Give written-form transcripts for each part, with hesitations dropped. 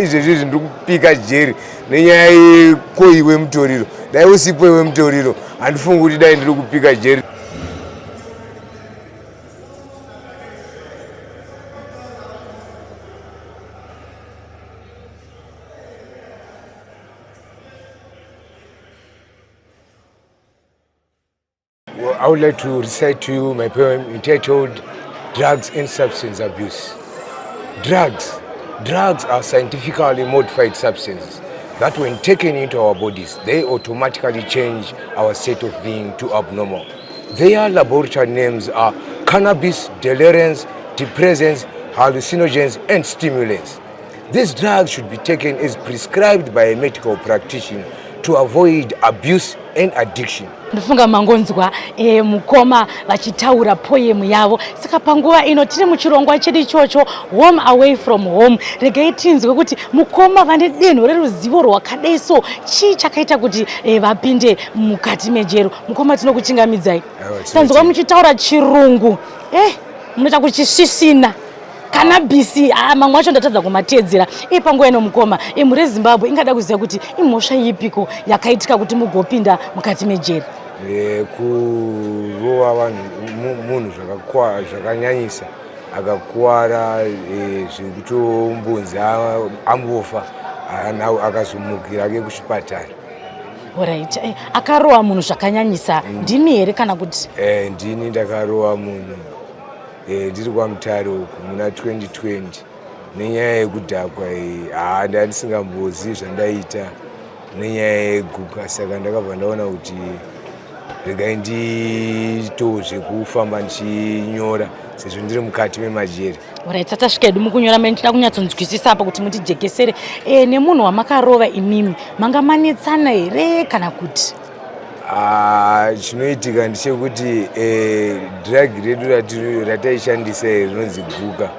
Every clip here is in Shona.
Izvezvi izvi ndiri kupika jeri nenyaya yekoiwe mutoriro. Dai usipo iwe mutoriro, handifungi kuti dai ndiri kupika jeri. Well, I would like to recite to you my poem entitled Drugs and Substance Abuse. Drugs. Drugs are scientifically modified substances that when taken into our bodies, they automatically change our state of being to abnormal. Their laboratory names are cannabis, deliriants, depressants, hallucinogens, and stimulants. These drugs should be taken as prescribed by a medical practitioner to avoid abuse and addiction. Ndofunga mangonzwa e, mukoma vachitaura poem yavo. Saka panguva ino tiri muchirongwa chedu ichocho home away from home. Regai tinzwe kuti mukoma vane denho reruzivo rwakadai so chii chakaita kuti e, vapinde mukati mejero. Mukoma tinokuchingamidzai. Tanzwa muchitaura chirungu. Eh, munoita kuchisvisvina. Kanabhisi ah, mamwe acho ndatadza kumateedzera. Iye panguva ino mukoma, imhuri yeZimbabwe ingada kuziva kuti imhosva ipiko yakaitika kuti mugopinda mukati mejeri. Eh, kurova vanhu munhu zvakanyanyisa akakuwara eh, zvekutombonzi ambofa akazomukira ake kuchipatara. Alright. Eh, akarova munhu zvakanyanyisa ndimi here kana kuti? Ndini ndakarova munhu. Eh, ndiri kwaMutare uku muna 2020 nenyaya yekudhakwa iyi. Haa, ndandisingambozivi zvandaiita nenyaya yeguka, saka ndakabva ndaona kuti regai ndiitewo zvekufamba ndichinyora sezvo ndiri mukati memajeri. Alright, tatasvika hedu mukunyora mene tida kunyatsonzwisisa apa kuti mutijekesere. Eh, nemunhu wamakarova imimi manga manetsana here kana kuti? Ah, chinoitika ndechekuti eh, drug redu rataishandisa iri rinonzi guka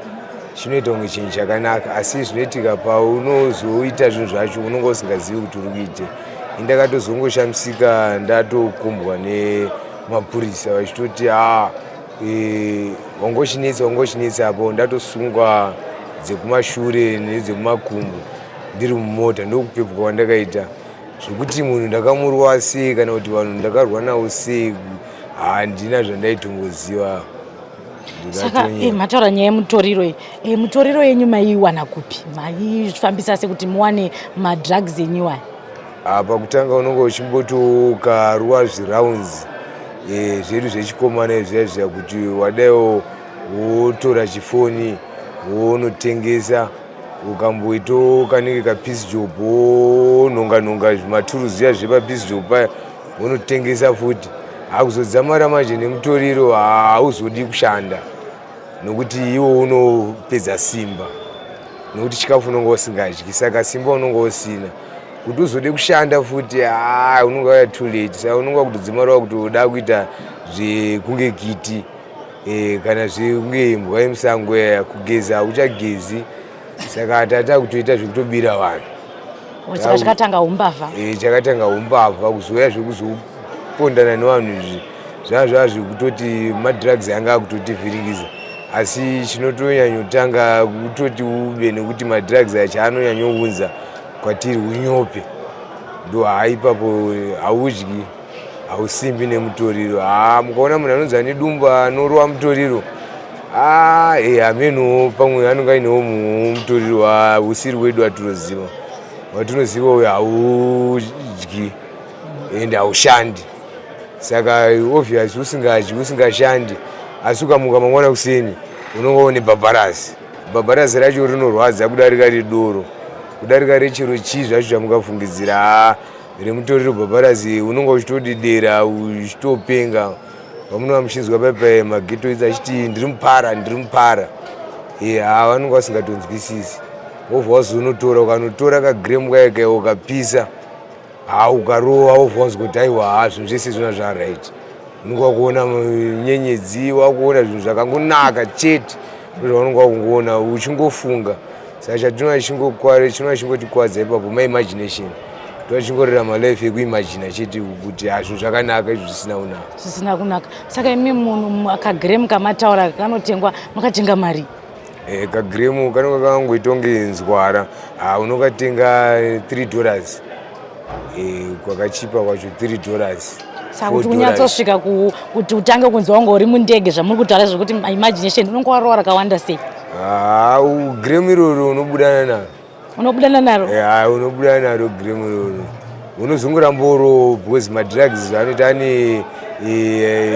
chinoita kunge chinhu chakanaka, asi zvinoitika paunozoita zvinhu zvacho unonga usingazivi kuti uri kuite. Indakatozongoshamisika ndatokumbwa nemapurisa vachitoti a eh, wangochinetsa wangochinetsa apo ndatosungwa dzekumashure nedzekumakumbo ndiri mumota, ndokupepwa kwandakaita. Zvekuti munhu ndakamurwa sei kana kuti vanhu ndakarwa navo sei handina zvandaitongoziva. Saka eh, mataura nyaya yemutoriro iyi eh, mutoriro yenyu maiiwana kupi? Maifambisa sekuti muwane madrugs enyu aya? Ah, pakutanga unonge uchimbotokarwa zvirounds eh, zvedu zvechikomana izviya zviya kuti wadaiwo wotora chifoni wonotengesa ukamboitawo kanenge kapiece job wonhonga nhonga zvimaturuzi zviya zvepapiece job paya wonotengesa futi. Hakuzodzamara manje nemutoriro hauzodi kushanda nokuti iwo unopedza simba nokuti chikafu unonga usingadyi, saka simba unonga usina kuti uzode kushanda futi, haa unonga waya too late. Saka unonga kutodzimara wakuti uda kuita zvekunge kiti e, kana zvekunge imbwa yemusango yaya, kugeza hauchagezi, saka tata kutoita zvekutobira vanhu. Saka chakatanga umbavha. E, chakatanga umbavha kuzouya zvekuzopondana nevanhu izvi zvava zvava zvekutoti madrugs anga akutotivhiringidza, asi chinotonyanyotanga kutoti ube nekuti madrugs acho anonyanyounza kwatiri unyope, ndo haa ipapo haudyi hausimbi nemutoriro. Haa mukaona munhu anonzi ane dumbu anorova mutoriro, haa e hameno pamwe anonge ainewo mutoriro usiri wedu watinoziva. Watinoziva uyu haudyi ende haushandi, saka obvious usingadyi usingashandi, asi ukamuka mangwana kuseni unonga une bhabharasi. Bhabharasi racho rinorwadza kudarika redoro, kudarika rechero chii zvacho chamungafungidzira. Haa remutoriro bhabharazi unonga uchitodedera uchitopenga. Vamunova muchinzwa paipai mageto idzi achiti ndiri mupara ndiri mupara, e haa vanonga vasingatonzwisisi. Wobva wazonotora ukanotora kagremu kaya kaya ukapisa, haa ukarova wobva wanzwa kuti aiwa haa zvinhu zvese zvona zvaright. Unonga wakuona nyenyedzi, wakuona zvinhu zvakangonaka chete, ndozvaunonga wakungoona uchingofunga. Saka chatinova chingotikwadza ipapo maimagination, tova chingorerama life yekuimagina chete kuti ha zvinhu zvakanaka izvi zvisina kunaka, zvisina kunaka. Saka imi munhu akagremu kamataura kanotengwa makatenga mari? Kagremu kanonga kakangoita kunge nzwara. Ah, unokatenga $3. Kwakachipa kwacho $3. Saka kuti unyatsosvika kuti utange kunzwa kunge uri mundege, zvamuri kutaura zvekuti imagination, unonge warowa rakawanda sei? Ah, gremu iroro unobudana naro. Unobudana naro? Ya, unobudana naro gremu iroro. Unozongoramba uro because madrugs zvaanoita ane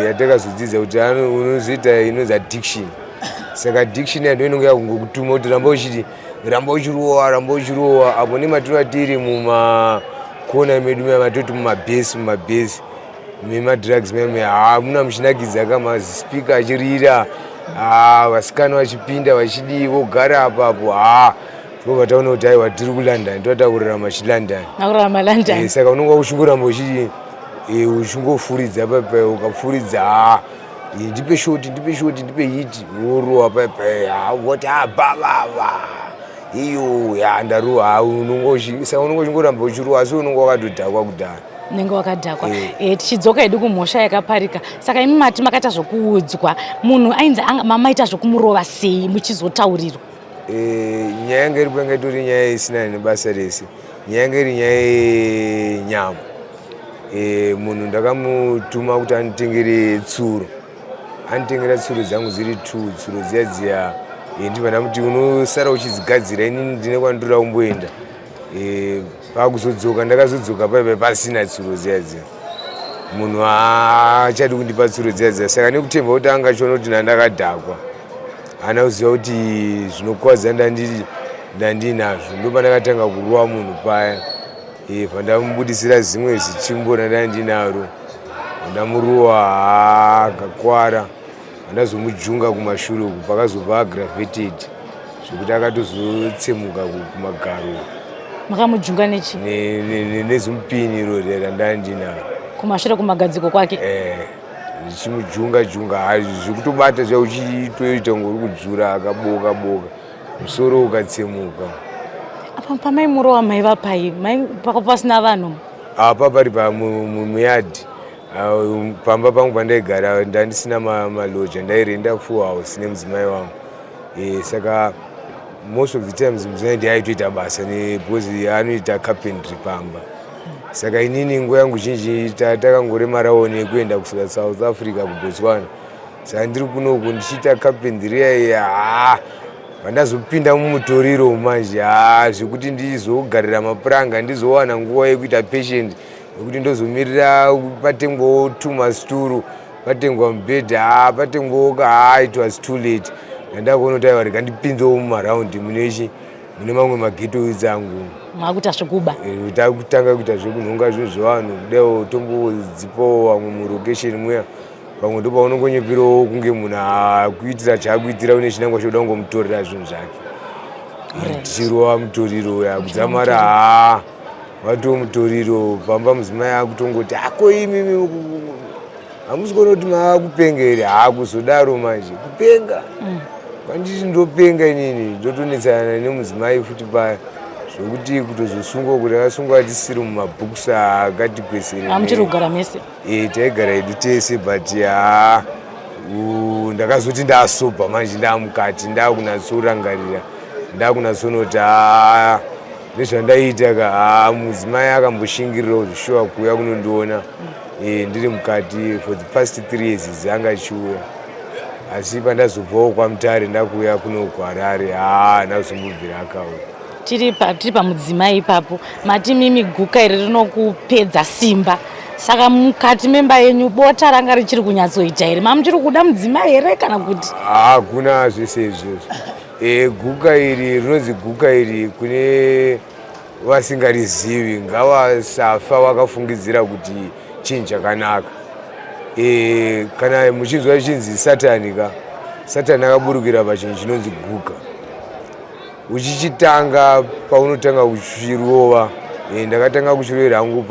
yatakazodzidza kuti unozoita inonzi addiction. Saka addiction yando inonge yakungokutuma kuti ramba uchiti, ramba uchirowa, ramba uchirowa. Apo nematinova tiri mumakona medu maya, matoti mumabhesi, mumabhesi memadrugs meme, ha, muna muchinakidza ka, maspika achirira, ha, vasikana vachipinda, vachidii, vogara apapo. Ha, tobva taona kuti aiwa, tiri kuLondon, toda kurarama chiLondon. Akurarama London. Saka unonga uchingoramba uchiti uchingofuridza paipai, ukafuridza, ha, ndipe shot, ndipe shot, ndipe hit, worowa paipai, ha, voti ha, bavava iyo ya, ndarowa. Ha, saka unonga uchingoramba uchirowa, asi unonga wakatodhakwa kudhara. Unenge wakadhakwa. Tichidzoka hedu kumhosva yakaparika, saka imi mati makaita zvokuudzwa munhu ainzi mamaita zvokumurova sei muchizotaurirwa? Nyaya yanga iripo yanga itori nyaya isina nebasa rese. Nyaya yanga iri nyaya yenyama. Munhu ndakamutuma kuti anditengere tsuro, anditengera tsuro dzangu dziri two. Tsuro dziya dziya, ndibva ndamuti unosara uchidzigadzira, inini ndine kwandoda kumboenda. Pakuzodzoka, ndakazodzoka paipa pasina tsuro dziya dziya. Munhu haachadi kundipa tsuro dziya dziya. Saka nekutemba kuti anga achiona kuti ndandakadhakwa, haana kuziva kuti zvinokwadza ndandinazvo. Ndopandakatanga kurova munhu paya. Pandamubudisira zimwe zichimbo randandinaro, ndamurowa akakwara. Andazomujunga kumashure uku, pakazobva aggravated zvekuti akatozotsemuka kumagaro. Makamujunga nechi? Nezimupini iro randandinaro. Kumashure, kumagadziko kwake? Ndichimujunga junga, zvekutobata zva uchitoita kunge uri kudzura, akaboka boka, musoro ukatsemuka. Apa pamaimurowa maiva pai? Paka pasina vanhu? Apa pari pamuyadhi pamba pangu pandaigara. Ndandisina maloja, ndairenda full house nemudzimai wangu. Saka most of the times mudzimai ndiye aitoita basa because anoita carpentry pamba. Saka inini nguva yangu zhinji takangoremarawo nekuenda kuSouth Africa, kuBotswana. Saka ndiri kunoku ndichiita carpentry iya. Ha, pandazopinda mumutoriro manje, ha, zvekuti ndizogarira mapuranga, ndizowana nguva yekuita patient yekuti ndozomirira patengwawo tumasturu, patengwa mubhedha, ha, patengwawo ka, ha, it was too late. Ndandakuona kuti aiwa, rega ndipinzewo mumaraundi munechi mune mamwe maghetto youths angu. Makuita zvekuba? Takutanga kuita zvekunhonga zvinhu zvevanhu, kudaiwo tombodzipawo vamwe murokesheni muya. Pamwe ndo paunongonyeperawo kunge munhu akuitira chaakuitira, une chinangwa chokuda kungomutorera zvinhu zvake. Tichirova mutoriro uya kudzamara, ha, watoo mutoriro pamba. Mudzimai akutongoti, ako imimi hamusi kuona kuti maakupenga here? Haakuzodaro manje kupenga kwanditi ndopenga inini. Ndotonetsana nemudzimai futi paya, zvokuti kutozosungwa, kuti akasungwa tisiri mumabhukusi akati kwesere. Hamuchiri kugara mese? Taigara hedu tese, but ha, ndakazoti ndasobha manje, ndamukati, ndakunatsorangarira, ndakunatsonoti ha, nezvandaiita ka. Ha, mudzimai akamboshingirirawo zvishuwa kuuya kunondiona ndiri mukati. For the past 3 years dzanga achiuya, asi pandazobvawo kwaMutare ndakuuya kuno kuHarare, ha, ndakuzombobvira akauya. Tiri pamudzimai ipapo, mati mimi guka iri rinokupedza simba. Saka mukati memba yenyu bota ranga richiri kunyatsoita here? Mamuchiri kuda mudzimai here kana kuti? Hakuna zvese izvozvo. Guka iri rinonzi guka iri, kune vasingarizivi ngavasafa vakafungidzira kuti chinhu chakanaka. Kana muchinzwa chinzi Satani ka, Satani akaburukira pachinhu chinonzi guka. Uchichitanga, paunotanga kuchirova, ndakatanga kuchirovera hangu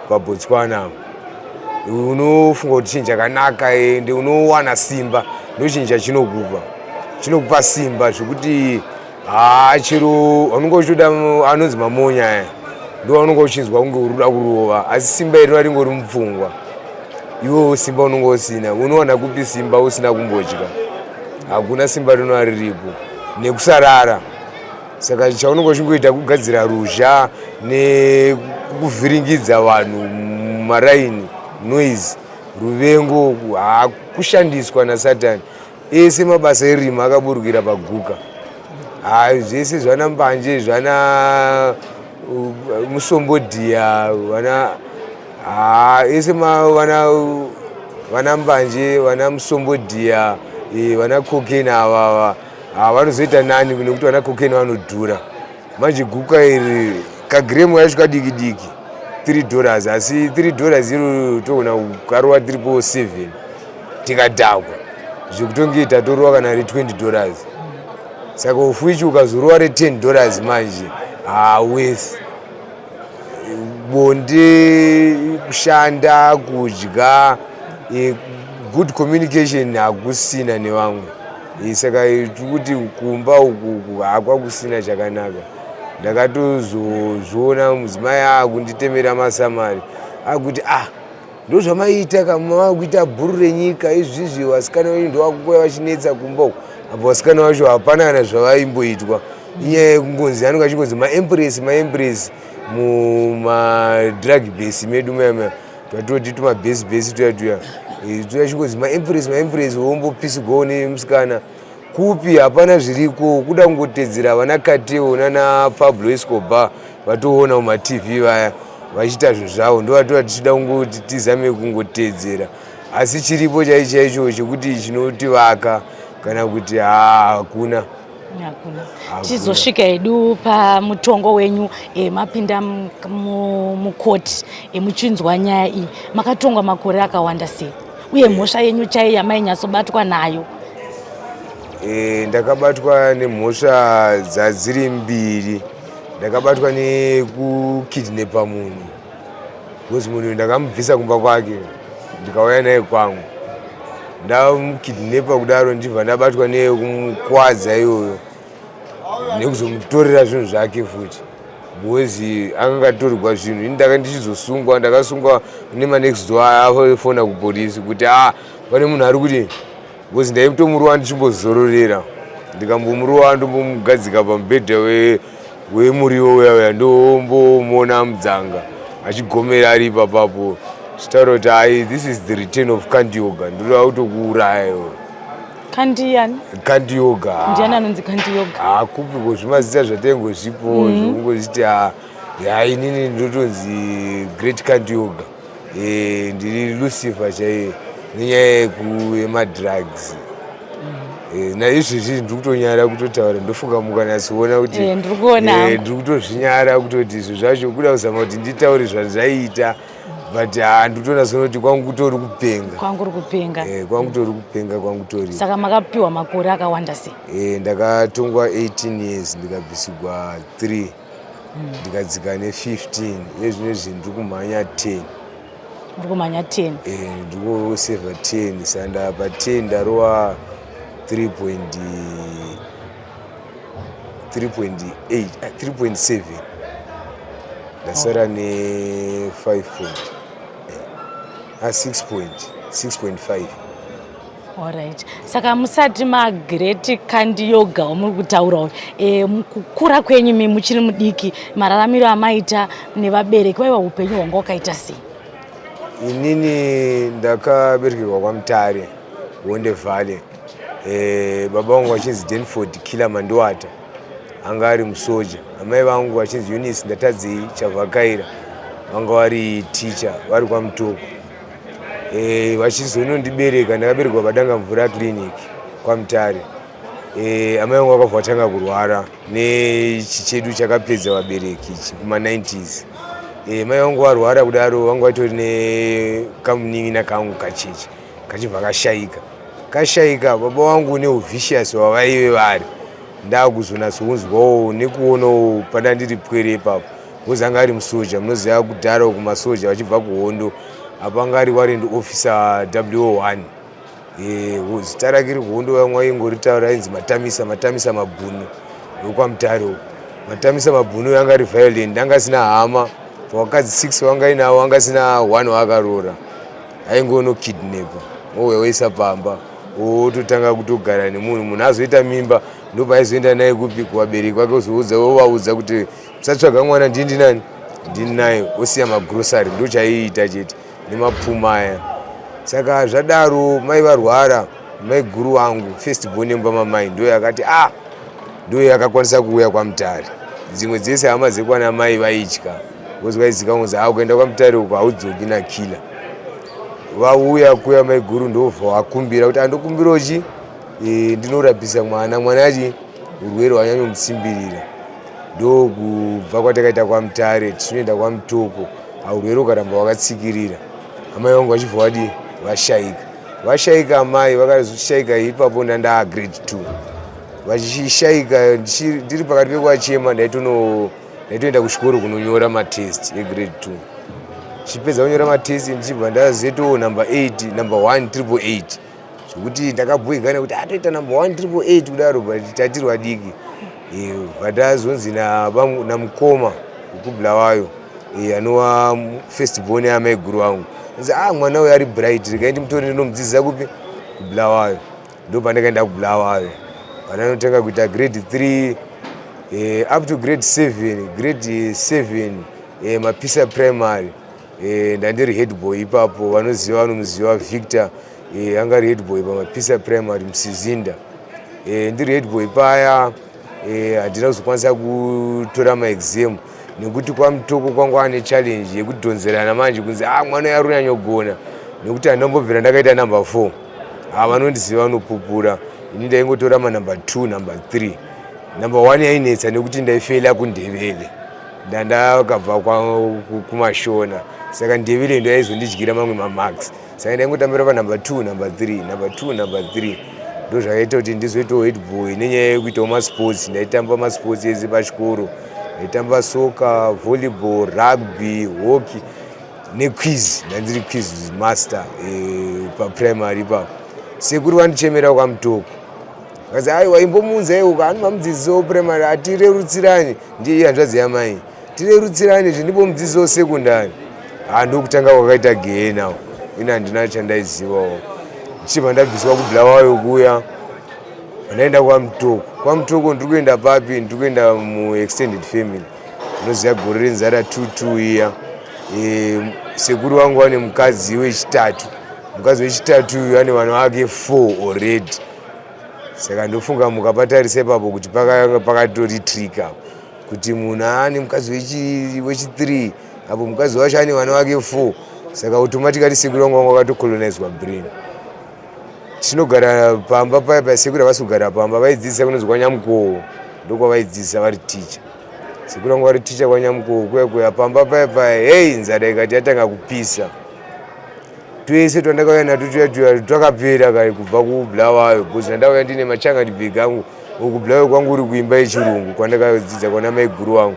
paBotswana, unofunga kuti chinhu chakanaka ende unowana simba. Ndo chinhu chachinokupa, chinokupa simba zvekuti, haa, chero unenge uchitoda anonzi mamonya aya, ndo unenge uchinzwa kunge uri kuda kurova, asi simba iri rinova ringori mupfungwa. Iwewo simba unenge usina, unowana kupi simba usina kumbodya? Hakuna simba rinova riripo nekusarara. Saka chaunenge uchingoita kugadzira ruzha nekuvhiringidza vanhu mumaraini, noise, ruvengo, hakushandiswa naSatani. Ese mabasa erima akaburukira paguka. Hayi, zvese zvana mbanje, zvana musombodhiya, vana haa ese vana vana mbanje, vana musombodhiya, vana cocaine avava vanozoita nani nekuti vana cocaine vanodhura. Manje guka iri kagiremu yacho kadiki diki $3, asi $3 iro toona kukarova tiripo 7 tikadhakwa zvekutonge tatorova kana re$20. Saka ufuichi ukazorova re$10 manje hawesi bonde, kushanda, kudya, good communication hakusina nevamwe. Saka tiri kuti kumba uku hakwakusina chakanaka. Ndakatozozviona mudzimai akunditemera masamari akuti, "Ah, ndozvamaiita kama kuita bhuru renyika izvizvi, vasikana venyu ndovakuuya vachinetsa kumba uku." Apo vasikana vacho hapana kana zvavaimboitwa, inyaya yekungonzi anenge achingonzi maempress, maempress mumadrug base medu muya muya, twatoti tumabhesi bhesi tuya tuya, tuya chingonzi maempress, maempress, wombopisigwawo nemusikana kupi, hapana zviriko. Kuda kungotedzera vana Kateo nana Pablo Escobar vatoona mumaTV vaya vachiita zvinhu zvavo, ndovatova tichida kungoti tizame kungotedzera, asi chiripo chaicho chaicho chekuti chinotivaka kana kuti hakuna. Hakuna. Tizosvika hedu pamutongo wenyu. Mapinda mukoti, muchinzwa nyaya iyi, makatongwa makore akawanda sei, uye mhosva yenyu chaiyo yamainyatsobatwa nayo? Ndakabatwa nemhosva dzadziri mbiri. Ndakabatwa nekukidnapa munhu, because munhu ndakamubvisa kumba kwake ndikauya naye kwangu, ndamukidnapa kudaro, ndibva ndabatwa nekumukwadza iyoyo nekuzomutorera zvinhu zvake futi, because akanga atorerwa zvinhu. Ini ndaka ndichizosungwa, ndakasungwa nemanext door afona kupolisi kuti a pane munhu ari kuti, because ndaitomurova ndichimbozororera, ndikambomurowa ndombomugadzika pamubhedha wemuriwo uya uya, ndombomuona mudzanga achigomera ari ipapapo, chitaura kuti, "Ai, this is the return of Kandioga, ndoda kutokuuraya iwe." Kandiyani? Kandioga. Ndiani anonzi Kandioga? Hakupiko zvimazita zvatengozvipo zvekungozviti ya inini ndotonzi Great Kandioga. Ndiri Lucifer chaiye nenyaya yemadrugs. Naizvezvi ndiri kutonyara kutotaura, ndofunga mukanatsoona kuti Ndiri kuona hangu. Ndiri kutozvinyara kutoti izvo zvacho kuda kuzama kuti nditaure zvandaiita, but ha, ndikutonatsoona kuti kwangu kutori kupenga. Kwangu uri kupenga. Kwangu tori kupenga, kwangu tori. Saka makapiwa makore akawanda sei? Ndakatongwa 18 years, ndikabvisigwa 3, ndikadzika ne15. Iye zvinezvi ndiri kumhanya 10. Muri kumhanya 10? Ndiri kusevha 10, saka ndapa 10, ndarova 3.8, 3.7, ndasara ne5 point, 6 point, 6.5. Alright, saka musati maGreat Kandioga wamuri kutaurawo, mukukura kwenyu mi muchiri mudiki, mararamiro amaita nevabereki vaiva, upenyu hwanga wakaita sei? Inini ndakaberekerwa kwaMutare, Honde Valley. Baba vangu vachinzi Denford Killer Mandiwata, anga ari musoja. Amai vangu vachinzi Eunice Ndatadzei Chavakaira, vanga vari ticha vari kwaMutoko. Vachizonondibereka, ndakaberekwa paDangamvura Clinic kwaMutare. Amai vangu vakabva vatanga kurwara nechi chedu chakapedza vabereki ichi kuma90s. Mai vangu varwara kudaro, vanga vatori nekamunin'ina kangu kacheche, kachibva kashayika. Kashayika, baba vangu neuvicious hwavaive vari, ndakuzonatsounzwawo nekuonawo pada ndiri pwere ipapo, because anga ari musoja. Munoziva kudhara kumasoja vachibva kuhondo, apo anga ari warrant officer WO1. Zita rake rekuhondo vamwe vaingoritaura, ainzi Matamisa, Matamisa Mabhunu wekwaMutare uko. Matamisa Mabhunu anga ari violent, anga asina hama. Pavakadzi 6 vanga inavo, anga asina one waakaroora, aingonokidnapa ouya oisa pamba. Wototanga kutogara nemunhu, munhu azoita mimba, ndopaaizoenda naye kupi? Kuvabereki vake, ozoudza, ovaudza kuti musatsvaga mwana, ndini ndinani, ndini naye, osiya magrosari. Ndochaiita chete nemapfuma aya. Saka zvadaro, mai varwara, mai guru vangu, first born yemumba mamai, ndo yakati ah, ndo yakakwanisa kuuya kwaMutare. Dzimwe dzese hama dzekwana mai vaitya, because vaiziva kunzi ah, ukaenda kwaMutare uko haudzoki nakila. Vauya kuya, mai guru ndobva vakumbira kuti andokumbirawo chi ndinorapisa mwana, mwana achi urwere hwanyanyomutsimbirira. Ndokubva kwatakaita kwaMutare, tichinoenda kwaMutoko, haurwere ukaramba wakatsikirira. Amai vangu vachibva vadii? Vashaika. Vashaika, amai vakazoshaika ipapo ndandaa grade 2. Vachishaika ndiri pakati pekuvachema, ndaitoenda kuchikoro kunonyora matest egrade 2. Ndichipedza kunyora matest, ndichibva ndazoitawo number 8, number 1 888, zvekuti ndakabhuigana kuti atoita number 1 888 kudaro, but tatirwa diki. Vandazonzi namukoma wekuBulawayo, anova first born yamaiguru vangu, nzi ah, mwana uyu ari bright, regai ndimutore ndinomudzidzisa kupi? KuBulawayo. Ndo pandakaenda kuBulawayo, pandanotanga kuita grade 3 up to grade 7. Grade 7, Mapisa Primary, ndandiri head boy ipapo. Vanoziva vanomuziva Victor, anga ari head boy paMapisa Primary Musizinda. Ndiri head boy paya, handina kuzokwanisa kutora maexam nekuti kwaMutoko kwangu ane challenge yekudhonzerana manje, kunzi ah, mwana uyu ari kunyanyogona, nekuti handambobvira ndakaita number 4. Ha, vanondiziva vanopupura, ini ndaingotora manumber 2, number 3. Number 1 yainetsa nekuti ndaifeila kuNdebele, ndandakabva kumaShona, saka Ndebele ndo yaizondidyira mamwe mamarks. Saka ndaingotambira panumber 2, number 3, number 2, number 3. Ndo zvakaita kuti ndizoitawo head boy nenyaya yekuitawo masports. Ndaitamba masports ese pachikoro, ndaitamba soccer, volleyball, rugby, hockey nequiz. Ndandiri quiz master paprimary ipapo. Sekuru vandichemera kwaMutoko, kazi aiwa, imbomuunza iuko, anova mudzidzisi weprimary, atirerutsirani, ndiye hanzvadzi yamai, tirerutsirani zvindipo mudzidzisi wesekondari. Ha, ndokutanga kwakaita gehena. Ini handina chandaizivawo. Ndichibva ndabviswa kuBulawayo kuya, ndaenda kwaMutoko. KwaMutoko ndiri kuenda papi? Ndiri kuenda muextended family. Unoziva gore renzara 22 iya, sekuru vangu vane mukadzi wechitatu. Mukadzi wechitatu uyu ane vana vake 4 already. Saka ndofunga mukapatarisa ipapo kuti pakatori trick apo, kuti munhu ane mukadzi wechi3, apo mukadzi wacho ane vana vake 4. Saka automatically sekuru vangu vanga vakatocolonizwa brain. Tinogara pamba paya pasekuru, havasi kugara pamba, vaidzidzisa kunonzi kwaNyamukoho, ndokwavaidzidzisa vari ticha. Sekuru vangu vari ticha kwaNyamukoho kuya kuya. Pamba paya paya, hei, nzara ikati yatanga kupisa, twese twandakauya natwo tuya tuya twakapera kare kubva kuBulawayo, because ndandauya ndine machangani bag angu. Uku Bulawayo kwangu uri kuimba yechirungu kwandakadzidza kwana maiguru wangu,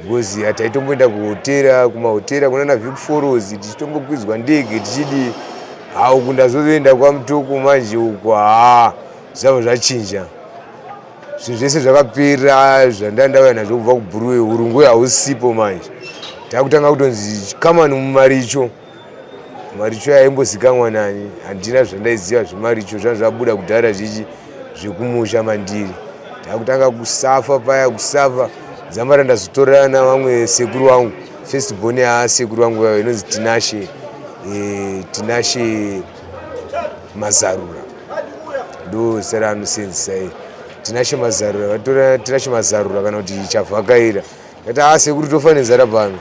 because hataitomboenda kuhotera, kumahotera kunana Vic Falls, tichitombokwidzwa ndege tichidii. Ha, uku ndazoenda kwaMutoko manje, uku ha, zvabva zvachinja zvinhu zvese, zvakapera zvandandauya nazvo kubva kuBuruwe. Urungu hausipo manje, takutanga kutonzi kamani mumaricho. Maricho yaimbozikanwa nani? Handina zvandaiziva zvemaricho, zvanga zvabuda kudhara zvichi zvekumusha mandiri. Takutanga kusafa paya, kusafa dzamara ndazotorana navamwe sekuru vangu, first born yasekuru vangu vayo inonzi Tinashe, Tinashe Mazarura, ndo zita raanosenzesa iye, Tinashe Mazarura. Vatora Tinashe Mazarura kana kuti Chavhakaira. Kati a sekuru, tofa nenzara pano,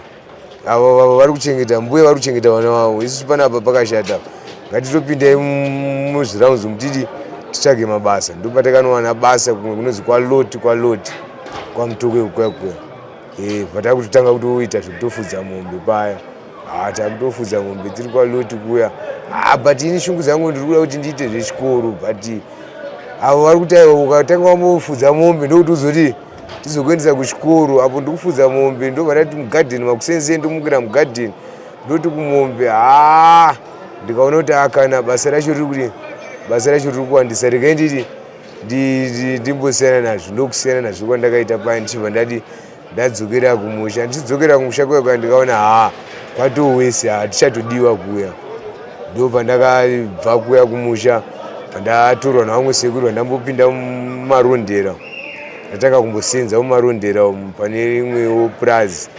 avo vavo vari kuchengeta, mbuya vari kuchengeta vana vavo, isusu panapa pakashata, ngatitopindai muzvirounds mutidi titsvage mabasa. Ndopatakanowana basa kumwe kunonzi kwaLoti, kwaLoti kwaMutoko ikuya kuya. Vatakutotanga kutoita zvekutofudza mombe paya. Ha, takutofudza mombe tiri kwaLoti kuya. Ha, but ini shungu dzangu ndiri kuda kuti ndiite zvechikoro, but avo vari kuti aiwa, ukatanga wambofudza mombe ndokuti uzoti tizokuendesa kuchikoro. Apo ndikufudza mombe, ndobva ndati mugadheni makusenzei, ndomukira mugadheni, ndoti kumombe. Ha, ndikaona kuti akana basa racho riri kuti basa racho riri kuwandisa, regai nditi ndimbosiyana nazvo. Ndokusiyana nazvo kwandakaita paya, ndichibva ndati ndadzokera kumusha. Ndichidzokera kumusha kuya kuya, ndikaona ha, kwatowese, hatichatodiwa kuya. Ndo pandakabva kuya kumusha. Pandatorwa navamwe sekuru vandambopinda mumarondera, ndatanga kumbosenza mumarondera umu pane rimwewo purazi,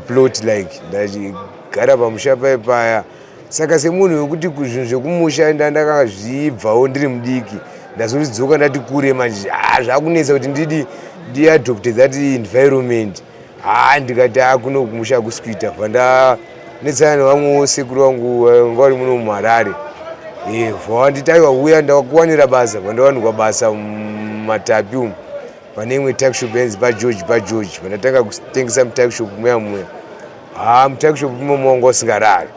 plot like ndachigara pamusha paye paya. Saka semunhu wekuti zvinhu zvekumusha ndakazvibvawo ndiri mudiki, ndazodzoka ndati kure manje, zvakunetsa kuti ndidi ndiadopte that environment. Ha, ndikati a kuno kumusha hakusi kuita. Bva ndanetsana nevamwewo sekuru vangu vanga vari muno muHarare, bva wanditi, "Aiwa, uya, ndakuwanira basa." Bva ndawanikwa basa mumatapi umu pane imwe tuckshop yainzi paGeorge. PaGeorge pandatanga kutengesa mutuckshop muya muya. Ha, mutuckshop imomo wanga usingarari,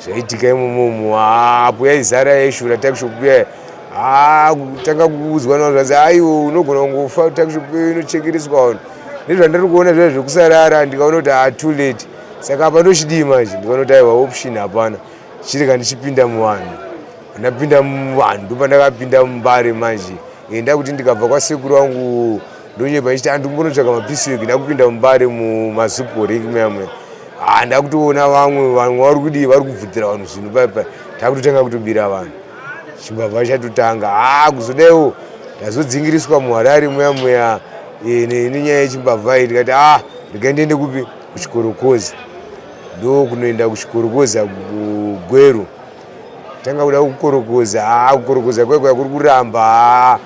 zvaitika imomomo apo yaizara, yaishura tuckshop iya. Ha, kutanga kuudzwa navanhu zvanzi, "Aiwo, unogona kungofa, tuckshop iyo inochekereswa vanhu." Nezvandiri kuona zviya zvekusarara, ndikaona kuti ha, too late. Saka apa ndochidii manje? Ndikaona kuti aiwa, option hapana, chirega ndichipinda muvanhu. Ndapinda muvanhu, ndopandakapinda muMbare manje. Enda kuti ndikabva kwasekuru vangu ndonyepa ndichiti andimbonotsvaga mapiecework. Ndakupinda muMbare mumaZUPCO rank muya muya. Ha, ndakutoona vamwe vamwe vari kudii, vari kubvutira vanhu zvinhu paipai. Takutotanga kutobira vanhu, chimbavha chatotanga. Ha, kuzodaiwo ndazodzingiriswa muHarare muya muya nenyaya yechimbavha iyi. Ndikati, "A, regai ndiende kupi? Kuchikorokoza." Ndokunoenda kuchikorokoza kuGweru, tanga kuda kukorokoza. Ha, kukorokoza kwai kwai kuri kuramba. Ha,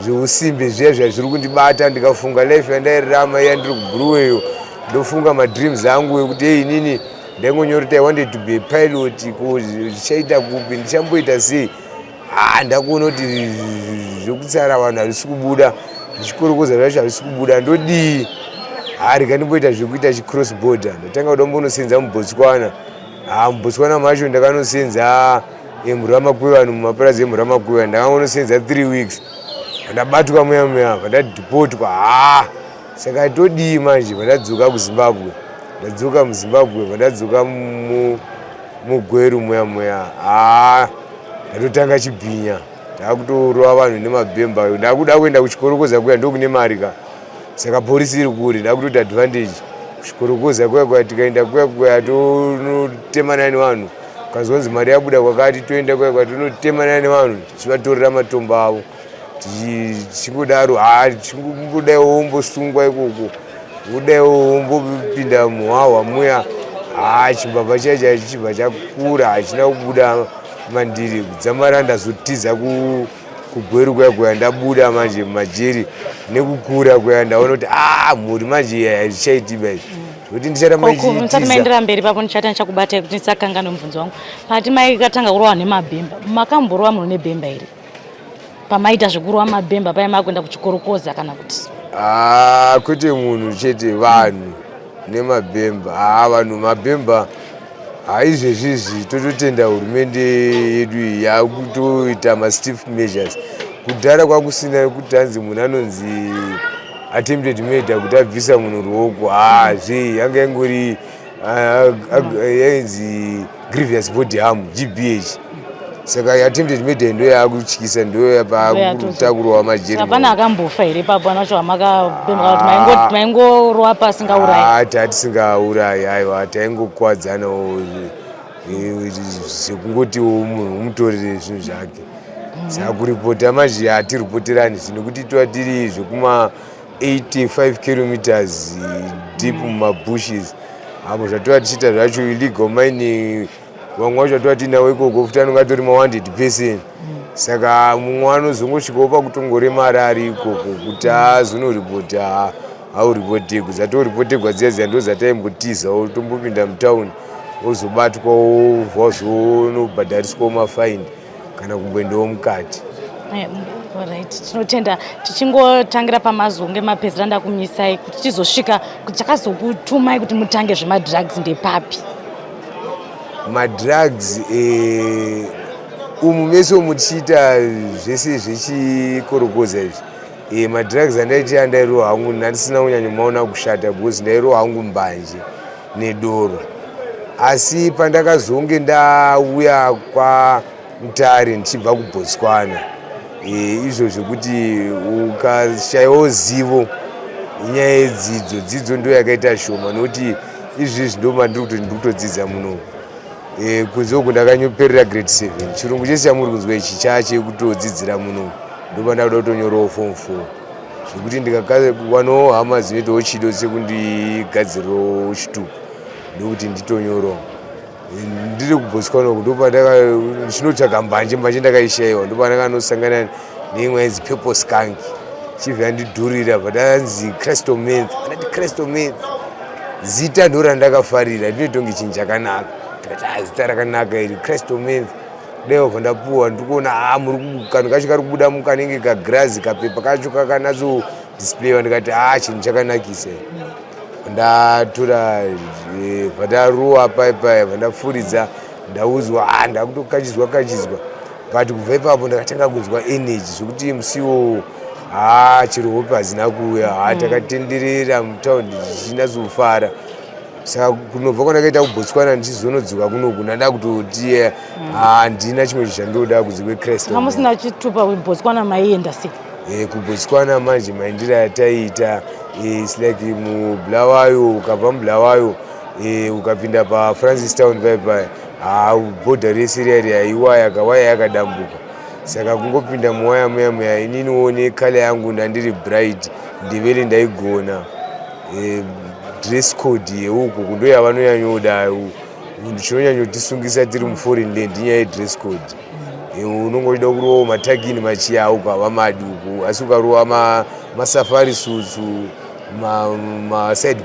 zveusimbe zviya zviya zviri kundibata. Ndikafunga life yandairarama iya ndiri kuBulawayo, ndofunga madreams angu ekuti, ei, inini ndaingonyora kuti I wanted to be a pilot. Ko zvichaita kupi? Ndichamboita sei? Ha, ndakuona kuti zvekutsara vanhu hazvisi kubuda, zvichikorokoza zvacho hazvisi kubuda, ndodii? Ha, rega ndimboita zvekuita chicross border. Ndatanga kuda kumbonosenza muBotswana. Ha, muBotswana macho ndakanosenza eMuramakwevanu, mumapurazi eMuramakweva. Ndakangonosenza 3 weeks, pandabatwa muya muya, pandadhipotwa. Ha, saka todii manje? Pandadzoka kuZimbabwe, ndadzoka muZimbabwe, pandadzoka muGweru muya muya, ha, ndatotanga chibhinya, ndakutorova vanhu nemabhemba. Ndakuda kuenda kuchikorokoza kuya, ndokune mari ka. Saka polisi iri kure, ndakutoti advantage kuchikorokoza kuya kuya. Tikaenda kuya kuya, tonotemana nevanhu. Ukazonzi mari yabuda kwakati, toenda kuya kuya, tonotemana nevanhu, tichivatorera matombo avo. Tichingodaro, ha, tichingodaiwo wombosungwa ikoko, wodaiwo wombopinda muhwahwa muya. Ha, chimbavha chiya chiya chichibva chakura, hachina kubuda mandiri kudzamara ndazotiza kuGweru kuya kuya. Ndabuda manje mumajeri nekukura kuya, ndaona kuti a mhuri manje hazvichaitiba izvi, zvekuti ndicharamba Musati ndichitiza. Maendera mberi papo, ndichati ndichakubatai kuti ndisakanganwe mubvunzo wangu. Pati maikatanga kurova nemabhemba, makamborova munhu nebhemba here pamaita zvekurova mabhemba paya makuenda kuchikorokoza kana kuti? Ah, kwete munhu chete, vanhu nemabhemba. Haa, vanhu mabhemba haizvezvizvi. Tototenda hurumende yedu iyi yakutoita mastiff measures. Kudhara kwakusina kuti hanzi munhu anonzi attempted murder, kuti abvisa munhu ruoko. Ha, zvei, yanga ingori yainzi grievous body harm, GBH. Saka attempted murder ndo yaakutyisa, ndo yapakutakurwa majeri. Saka pane akambofa here ipapo anacho amakabhemba, kana kuti maingorova pasingaurayi? Ah, tatisingaurayi, aiwa, taingokwadzanawo zvekungotiwo munhu umutorere zvinhu zvake. Saka kuripota manje hatiripoterani zvinhu, nekuti tova tiri zvekuma 85 kilometers deep mumabushes apo. Zvatova tichiita zvacho illegal mining, vamwe vacho vatova tiinawo ikoko futi anonge atori ma100 percent. Saka mumwe anozongosvikawo pakutongoremara ari ikoko, kuti azonoripota, hauripotegwi. Zatoripotegwa dziya dziya ndo zataimbotizawo, tombopinda mutauni, ozobatwawo, wazonobhadhariswawo mafaindi kana kumboendawo mukati. Right, tinotenda. Tichingotangira pamazonge mapedzera, ndakumisai kuti tizosvika kuti chakazokutumai kuti mutange zvemadrugs ndepapi? Madrugs, umu mese umu tichiita zvese zvechikorokoza izvi, madrugs andaiti andairohwa hangu ndandisina kunyanyomaona kushata, because ndairohwa hangu mbanje nedoro. Asi pandakazonge ndauya kwaMutare ndichibva kuBotswana, izvo zvekuti ukashayiwawo zivo, inyaya yedzidzo. Dzidzo ndo yakaita shoma, nokuti izvizvi ndo mandiri kuti ndiri kutodzidza munomu. Kunze uku ndakanyoperera grade 7. Chirungu chese chamuri kunzwa ichi chachekutodzidzira muno, ndopa ndakuda kutonyorawo form 4, zvekuti ndikawanawo hama dzinoitawo chido chekundigadzirirawo chitupa, ndokuti nditonyorawo. Ndiri kuBotswana uku, ndopandachinotsvaga mbanje. Mbanje ndakaishayiwa, ndopandakanosangana neimwe yainzi Purple Skunk, chibva yandidhurira, but anzi Crystal Meth. Andati Crystal Meth, zita ndo randakafarira, rinoitonge chinhu chakanaka. Ndikati, "Ah, zita rakanaka iri, Crystal Meth." Dai wabva ndapuwa, ndikuona a muri kanhu kacho kari kubuda mukanenge kagirazi, kapepa kacho kakanatso displayiwa. Ndikati, "A, chinhu chakanakisa." Ndatora, bvandaruwa pai bvandafuridza, ndaudzwa, a, ndakutokachidzwa kachidzwa. But kubva ipapo ndakatanga kunzwa energy, zvekuti musiwo, ha, chero hope hadzina kuuya. Ha, takatenderera mutaundi tichinatsofara. Saka kunobva kwandakaita kuBotswana, ndichizonodzoka kunoku, ndanda kutoti handina chimwe chandoda kunze kweCrystal. Saka musina chitupa, kuBotswana maienda sei? KuBotswana manje maindira yataiita, its like muBulawayo, ukabva muBulawayo, ukapinda paFrancistown Town paipai, ha, bhodha rese riya riya, iwaya kawaya yakadambuka. Saka kungopinda muwaya muya muya, ininiwo necolour yangu, ndandiri bright, Ndebele ndaigona, dress code yeuku ndo yavanonyanyoda. Chinonyanyotisungisa tiri muforeign land inyaya yedress code. Unongoida kurowa matakini machiya ukava madi uku, asi ukarowa masafari suits, maside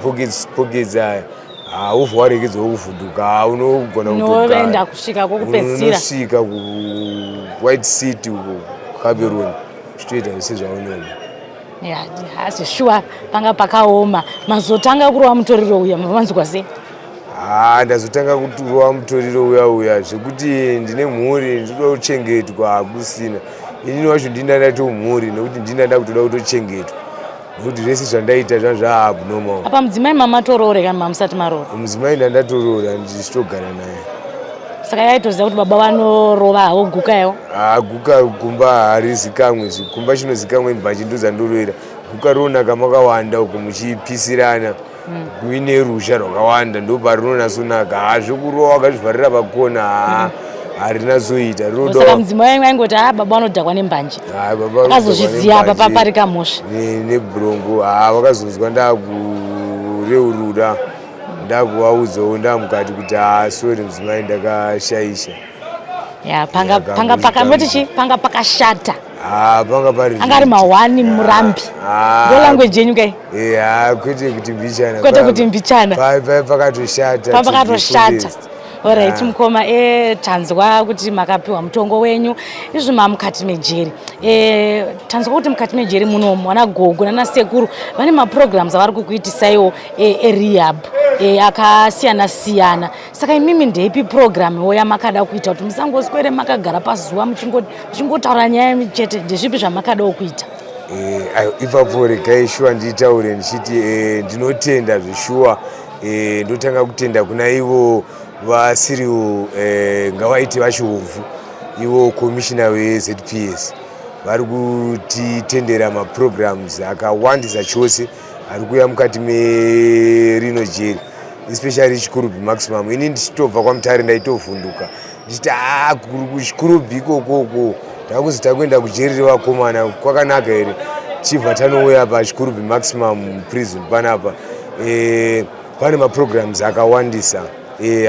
pockets aya, haubva waregedzwa kuvhunduka, unogona. Unoenda kusvika kwokupedzisira. Unosvika kuWhite City uko, Gaborone, uchitoita zvese zvaunoda. Ya, asi shuwa panga pakaoma. Mazotanga kurova mutoriro uya, mamanzwa sei? Ha, ndazotanga kurova mutoriro uya uya, zvekuti ndine mhuri, ndinoda kuchengetwa, hakusina. Inini wacho ndini ndato mhuri, nekuti ndini ndanda kutoda kutochengetwa, nekuti zvese zvandaita zvanga zvaabnormal. Apa mudzimai mamatoroore kana mamusati maroora? Mudzimai ndandatoroora, ndichitogara naye. Saka yaitoziva kuti baba vanorova havo guka yavo? Ha, guka kumba harizikamwe, kumba chinozikamwe mbanje ndodzandorovera. Guka rinonaka makawanda uku, muchipisirana, kuine ruzha rwakawanda, ndoparinonasonaka. Ha, zvekurova wakazvivharira pakona, ha, harinatsoita. Saka mudzimai wenyu aingoti, "A, baba vanodhakwa nembanje." Ha, baba. Akazozviziva apa papari kamhosva? Nebrongo, ha, vakazonzwa ndakureurura, ndakuvaudzawo ndamukati kuti, "Ha, sorry mudzimai, ndakashaisha." Ya, panga panga pakamoti chi panga pakashata. Ha, panga pari Anga ari mahwani murambi. Ndo language yenyu kai? Ha, kwete kuti mbichana. Kwete kuti mbichana. Pakatoshata. Pa pakatoshata. Alright, mukoma, tanzwa kuti makapiwa mutongo wenyu, izvi mamukati mejeri. Tanzwa kuti mukati mejeri munomu vana gogo nana sekuru vane maprograms avari kukuitisaiwo erehab akasiyana siyana. Saka imimi ndeipi programwo yamakada kuita kuti musangoswere makagara pazuva muchingotaura nyaya chete? Ndezvipi zvamakadawo kuita? Ayo, ipapo regai shuwa nditaure ndichiti ndinotenda zveshuwa. Ndotanga kutenda kuna ivo vasiriwo, ngavaite vachihobvu, ivo commissioner weZPS, vari kutitendera maprograms akawandisa chose ari kuuya mukati merino jeri, especially Chikurubi Maximum. Ini ndichitobva kwaMutare, ndaitovhunduka ndichiti, "A, kuChikurubi ikokoko takuzi takuenda kujeri revakomana, kwakanaka here?" Chibva tanouya paChikurubi Maximum Prison panapa, pane maprograms akawandisa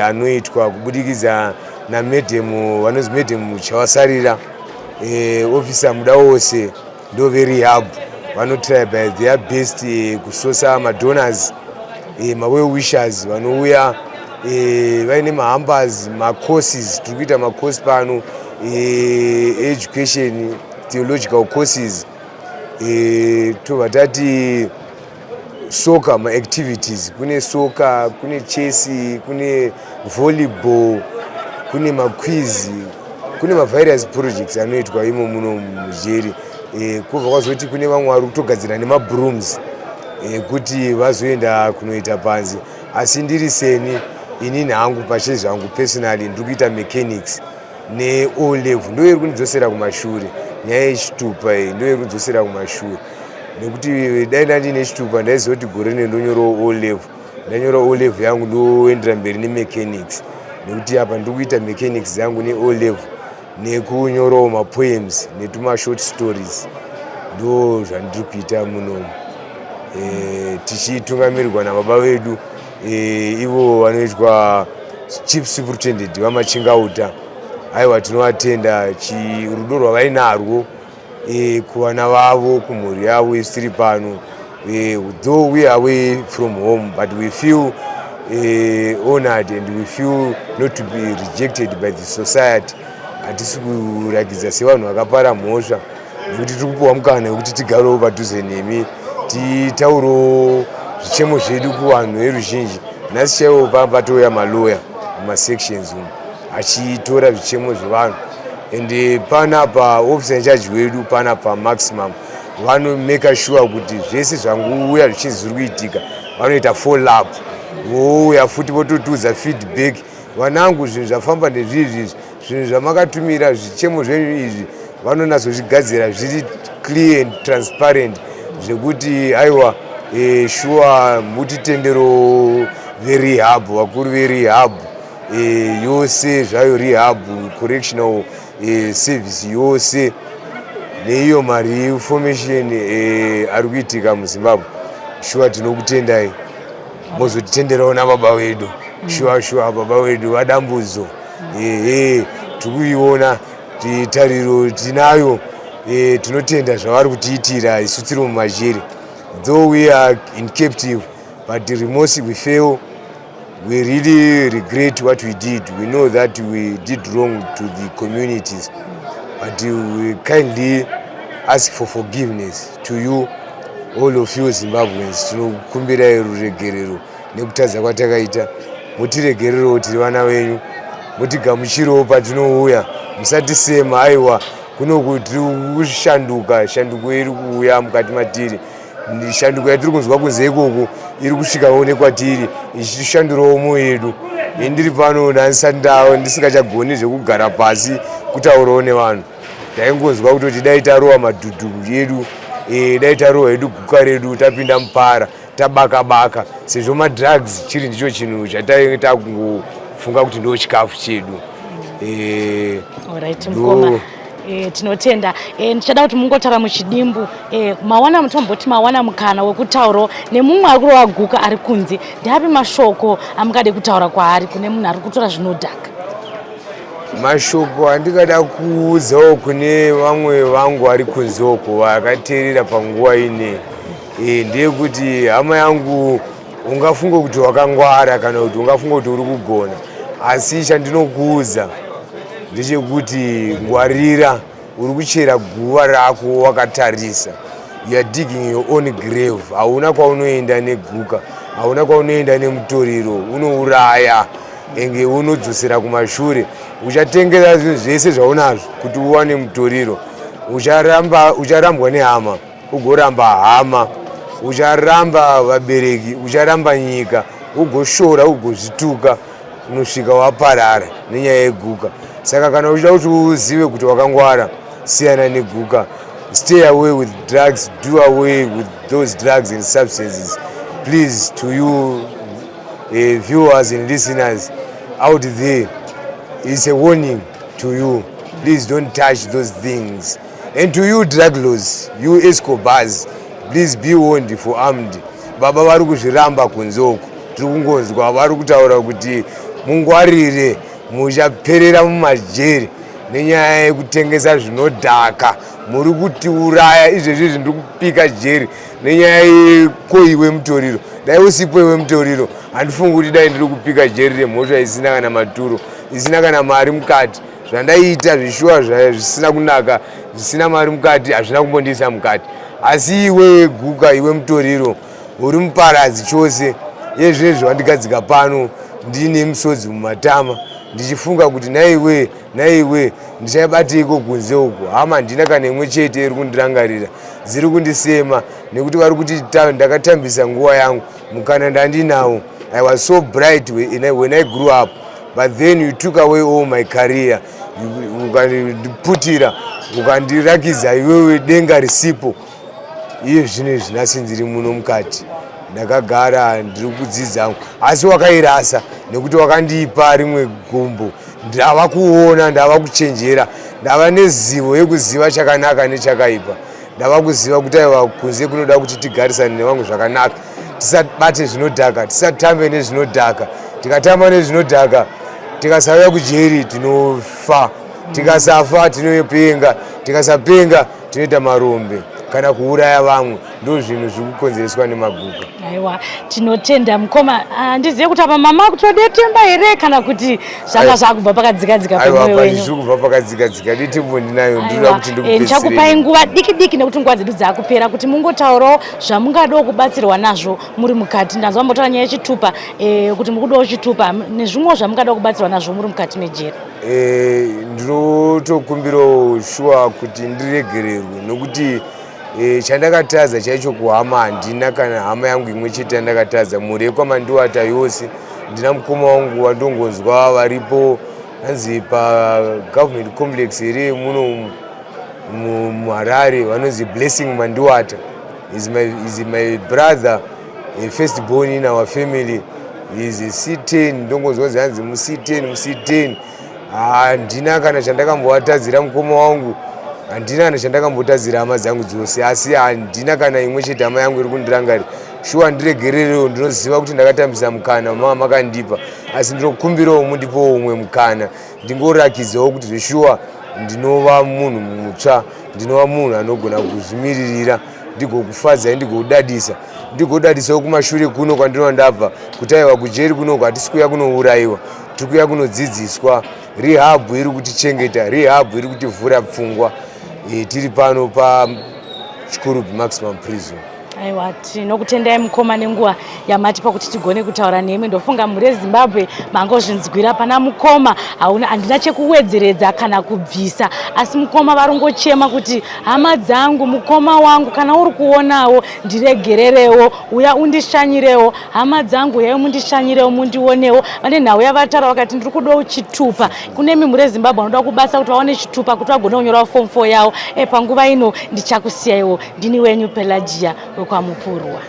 anoitwa kubudikidza namadam vanonzi Madam Chawasarira, officer Mudawose, ndo verehab. Vanotry by their best kusosa madonors, mawell wishers vanouya vaine mahampers, macourses. Tiri kuita macourse pano, education, theological courses, tobva tati soccer, maactivities, kune soccer, kune chess, kune volleyball, kune maquiz, kune mavarious projects anoitwa imo muno mujeri. Kubva kwazoti kune vamwe vari kutogadzira nemabrooms ekuti vazoenda kunoita panze. Asi ndiri seni, inini hangu pachezvangu personally, ndiri kuita mechanics neO level. Ndo iri kundidzosera kumashure nyaya yechitupa iyi, ndo iri kundidzosera kumashure, nekuti dai ndandine chitupa, ndaiziva kuti gore rino ndonyorawo O level. Ndanyora O level yangu, ndoendera mberi nemechanics. Nekuti apa ndiri kuita mechanics yangu neO level, nekunyorawo mapoems netumashort stories. Ndo zvandiri kuita munomu, tichitungamirirwa nababa vedu, ivo vanoitwa Chief Superintendent vaMachingauta. Aiwa, tinovatenda rudo rwavainarwo kuvana vavo, kumhuri yavo. Isu tiri pano, though we are away from home, but we feel honored and we feel not to be rejected by the society. Hatisi kurakidza sevanhu vakapara mhosva, nekuti tiri kupiwa mukana wekuti tigarewo padhuze nemi, titaurewo zvichemo zvedu kuvanhu veruzhinji. Nhasi chaiwo patouya maloya mumasections umu achitora zvichemo zvevanhu. And panapa officer in charge wedu panapa maximum vanomake sure kuti zvese zvangouya zvichinzi zviri kuitika, vanoita follow up, vouya futi vototiudza feedback: "Vanangu, zvinhu zvafamba ndezvizvi, zvinhu zvamakatumira, zvichemo zvenyu izvi." Vanonatsozvigadzira zviri clear and transparent, zvekuti aiwa, sure, mutitendero verehab, vakuru verehab yose zvayo, rehab correctional service yose, neiyo mareformation ari kuitika muZimbabwe. Shuwa, tinokutendai. Mozotitenderawo nababa vedu. Shuwa shuwa, baba vedu vadambudzo, ehe, tikuiona tariro tinayo. Tinotenda zvavari kutiitira isu tiri mumajeri. Though we are in captive, but remorse we feel, we really regret what we did. We know that we did wrong to the communities, but we kindly ask for forgiveness to you, all of you Zimbabweans. Tinokumbirai ruregerero nekutadza kwatakaita. Mutiregererewo, tiri vana venyu. Mutigamuchirewo patinouya, musatisema. Aiwa, kunoku tiri kushanduka, shanduko iri kuuya mukati matiri. Shanduko yatiri kunzwa kunze ikoko iri kusvikawo nekwatiri, ichishandurawo mwoyo yedu. Ini ndiri pano ndandisati ndisingachagoni zvekugara pasi kutaurawo nevanhu. Taingonzwa kutoti dai tarowa madhudhu edu, dai tarowa hedu guka redu, tapinda mupara, tabaka baka, sezvo madrugs chiri ndicho chinhu chatainge takungofunga kuti ndo chikafu chedu. Alright, mukoma, tinotenda. Ndichada kuti mungotaura muchidimbu, mawana mutomboti mawana mukana wekutaurawo nemumwe ari kurova guka ari kunze. Ndeapi mashoko amungade kutaura kwaari, kune munhu ari kutora zvinodhaka? Mashoko andingada kuudzawo kune vamwe vangu vari kunze uko vakateerera panguva ine, ndeyekuti hama yangu, ungafunge kuti wakangwara kana kuti ungafunge kuti uri kugona, asi chandinokuudza ndechekuti ngwarira, uri kuchera guva rako wakatarisa. You are digging your own grave. Hauna kwaunoenda neguka, hauna kwaunoenda nemutoriro. Unouraya enge unodzosera kumashure. Uchatengesa zvinhu zvese zvaunazvo kuti uwane mutoriro. Ucharamba, ucharambwa nehama, ugoramba hama, ucharamba vabereki, ucharamba nyika, ugoshora, ugozvituka, unosvika waparara nenyaya yeguka. Saka kana uchida kuti uzive kuti wakangwara, siyana neguka. Stay away with drugs, do away with those drugs and substances, please. To you viewers and listeners out there, it's a warning to you: please don't touch those things. And to you drug lords, you Escobars, please be warned, forearmed. Baba vari kuzviramba kunze uku. Tiri kungonzwa vari kutaura kuti mungwarire, muchaperera mumajeri nenyaya yekutengesa zvinodhaka. Muri kutiuraya izvezvi izvi. Ndiri kupika jeri nenyaya yekoiwe mutoriro. Dai usipo iwe mutoriro, handifungi kuti dai ndiri kupika jeri remhosva isina kana maturo, isina kana mari mukati. Zvandaiita zvishuwa zvisina kunaka, zvisina mari mukati, hazvina kumbondiisa mukati. Asi iwe guka, iwe mutoriro, uri muparadzi chose. Yezvezvo wandigadzika pano ndiine misodzi mumatama, ndichifunga kuti naiwe, naiwe, ndichabateiko kunze uku? Hama handina kana imwe chete iri kundirangarira, dziri kundisema nekuti vari kuti ndakatambisa nguva yangu, mukana ndandinawo. I was so bright when I grew up, but then you took away all my career. Ukandiputira, ukandirakidza iwewe denga risipo. Iye zvino izvi nhasi ndiri muno mukati. Ndakagara ndiri kudzidza, asi wakairasa nekuti wakandipa rimwe gumbo. Ndava kuona, ndava kuchenjera, ndava nezivo yekuziva chakanaka nechakaipa. Ndava kuziva kuti aiwa, kunze kunoda kuti tigarisane nevamwe zvakanaka, tisabate zvinodhaka, tisatambe nezvinodhaka. Tikatamba nezvinodhaka, tikasauya kujeri tinofa, tikasafa tinopenga, tikasapenga tinoita marombe kana kuuraya vamwe. Ndo zvinhu zviri kukonzereswa nemaguka. Aiwa, tinotenda mukoma. Handizive kuti apa mama kutodetemba here kana kuti zvanga zvakubva pakadzikadzika pemwoyo wenyu. Zviri kubva pakadzikadzika. Detembo ndinayo, ndinoda kuti Ndichakupai nguva diki diki nekuti nguva dzedu dzakupera, kuti mungotaurawo zvamungadawo kubatsirwa nazvo muri mukati. Ndanzwa mbotaura nyaya yechitupa, kuti mukudawo chitupa nezvimwewo zvamungadawo kubatsirwa nazvo muri mukati mejeri. Ndinotokumbirawo shuwa kuti ndiregererwe nokuti chandakatadza chaicho kuhama handina kana hama yangu imwe chete yandakatadza. Mhuri yekwaMandiwata yose, ndina mukoma wangu wandongonzwa varipo, hanzi paGovernment Complex here muno muHarare, vanonzi Blessing Mandiwata. Is my brother, first born in our family. Is C10. Ndongonzwa kunzi hanzi muC10, muC10. Handina kana chandakambovatadzira mukoma wangu, handina kana chandakambotadzira hama dzangu dzose, asi handina kana imwe chete hama yangu iri kundirangarira. Shuwa ndiregererewo. Ndinoziva kuti ndakatambisa mukana mama makandipa, asi ndinokumbirawo mundipowo umwe mukana, ndingorakidzawo kuti zveshuwa ndinova munhu mutsva, ndinova munhu anogona kuzvimiririra, ndigokufadzai, ndigodadisa, ndigodadisawo kumashure kuno kwandinova ndabva, kuti aiwa, kujeri kunoko hatisi kuuya kunourayiwa, tiri kuuya kunodzidziswa. Rehab iri kutichengeta, rehab iri kutivhura pfungwa. Tiri pano paChikurubi Maximum Prison. Aiwa, tinokutendai mukoma nenguva yamatipa kuti tigone kutaura nemi. Ndofunga mhuri yeZimbabwe mangozvinzwira pana mukoma. Hauna, handina chekuwedzeredza kana kubvisa, asi mukoma varongochema kuti hama dzangu, mukoma wangu, kana uri kuonawo ndiregererewo, uya undishanyirewo, hama dzangu, uyai mundishanyirewo, mundionewo. Vane nhau yavataura, vakati ndiri kudawo chitupa. Kune mimhuri yeZimbabwe vanoda kubasa kuti vaone chitupa kuti vagone kunyorawo form 4 yavo. Panguva ino ndichakusiyaiwo. Ndini wenyu Pelagia wekwaMupurwa.